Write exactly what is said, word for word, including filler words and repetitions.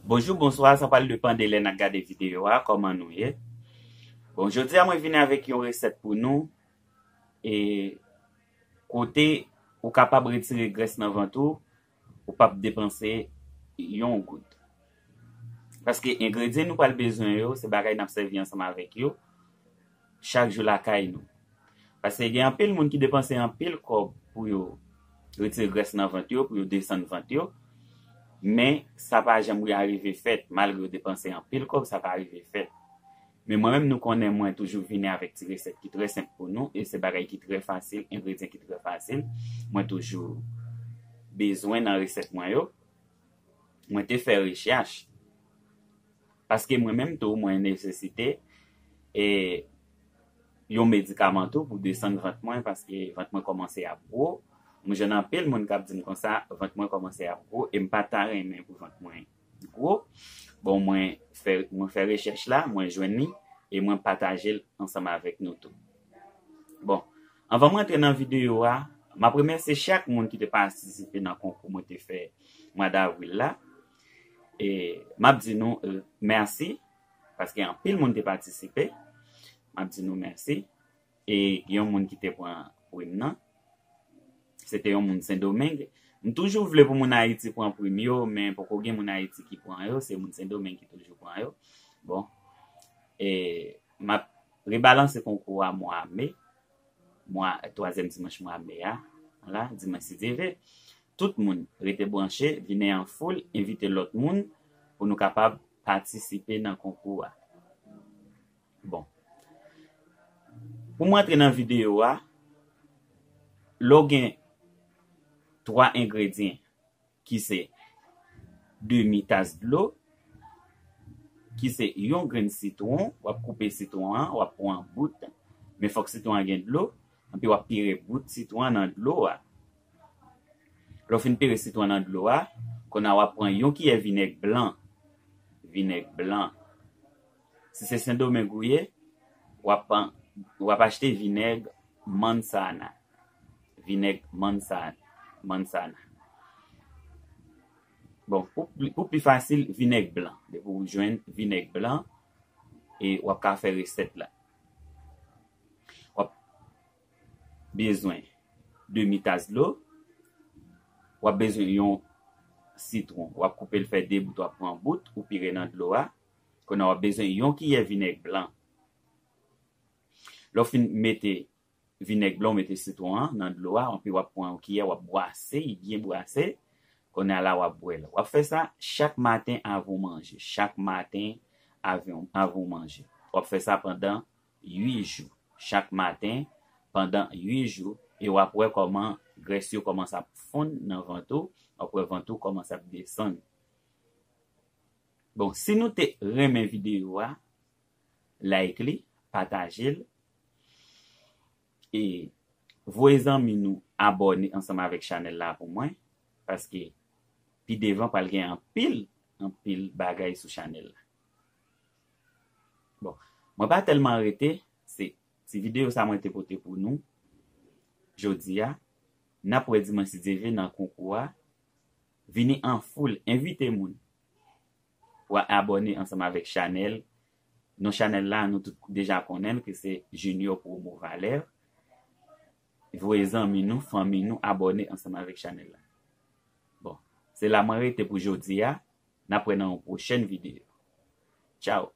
Bonjou, bonswa, sa pral depann de lè n ap gade videyo a, kòman nou ye? Bon, jodi a mwen vini avèk yon resèt pou nou, e kote ou kapab retire grès nan vant ou, ou p ap depanse yon goud. Paske engredyan nou pral bezwen yo, se bagay n ap sèvi ansanm avèk yo chak jou lakay nou. Paske gen anpil moun ki depanse anpil kòb pou yo retire grès nan vant yo, pou yo desann vant yo, men sa pa janm arive fèt, malgre yo depanse anpil kòb, sa pa rive fèt. Men mwen menm, nou konnen mwen toujou vini avèk ti resèt ki trè senp pou nou, e se bagay ki trè fasil, engredyan ki trè fasil. Mwen toujou bezwen nan resèt mwen yo. Mwen te fè rechèch. Paske mwen menm tou, mwen nesesite, e, yon medikaman tou pou desann vant mwen, paske vant mwen kòmanse ap gwo. Mwen jwenn anpil moun k ap di m konsa, vant mwen kòmanse ap gwo, e m pa ta renmen pou vant mwen gwo. Bon, mwen fè, mwen fè rechèch la, mwen jwenn li, e mwen pataje l ansanm avèk nou tou. Bon, anvan mwen antre nan videyo a, m ap remèsye chak moun ki te patisipe nan konkou mwen te fè mwa davril la. E m ap di nou, e, mèsi, paske anpil moun te patisipe. M ap di nou mèsi. E gen yon moun ki te pran prim nan. Se te yon moun Sendomeng. M toujou vle pou moun Ayiti pran prim yo, men poko gen moun Ayiti ki pran yo, se moun Sendomeng ki toujou pran yo. Bon, e m ap rebalanse konkou a mwa me, mwa, twazyèm dimanch mwa me a, la, dimanch si Dye vle. Tout moun rete branche, vini an foul, envite lòt moun pou nou kapab patisipe nan konkou a. Bon. Pou mwen antre nan videyo a, lè w gen twa engredyan ki se demi tas dlo, ki se yon grenn sitwon, w ap koupe sitwon an, w ap pran bout, men fòk sitwon an gen dlo, anpi w ap pire bout sitwon an nan dlo a. Lè w fin pire sitwon an nan dlo a, kounye a w ap pran yon kiyè vinèg blan. Vinèg blan. Si se Sendomeng ou ye, w ap, w ap achte vinèg manzana. Vinèg manzana. Manzana. Bon, pou, pou pi fasil, vinèg blan. Depi w jwenn vinèg blan, e w ap ka fè resèt la. W ap bezwen demi tas dlo, w ap bezwen yon sitwon. W ap koupe l fè de bout, w ap pran bout, ou pire nan dlo a. Kounye a w ap bezwen yon kiyè vinèg blan. Lè w fin mete vinèg blan, w mete sitwon an nan dlo a, anpi w ap pran yon kiyè, w ap bwase, byen bwase. Kounye a la, w ap bwè l. W ap fè sa chak maten avan w manje. Chak maten avan, avan w manje. W ap fè sa pandan uit jou. Chak maten, pandan uit jou, e w ap wè kòman grès yo kòmanse ap fonn nan vant ou, w ap wè vant ou kòmanse ap desann. Bon, si nou te renmen videyo a, like li, pataje l, e voye zanmi nou abòne ansanm avèk chanèl la pou mwen, paske pi devan pral gen anpil, anpil bagay sou chanèl la. Bon, mwen pa tèlman rete, se ti videyo sa mwen te pote pou nou jodi a. N ap wè dimanch si Dye vle nan konkou a. Vini an foul, envite moun pou abòne ansanm avèk chanèl. Non chanèl la, nou tout deja konnen l ke se Junior Promo Valè. Voye zanmi nou, fanmi nou, abòne ansanm avèk chanèl la. Bon, se la mwen rete pou jodi a. N ap wè nan yon pwochèn videyo. Tchaw!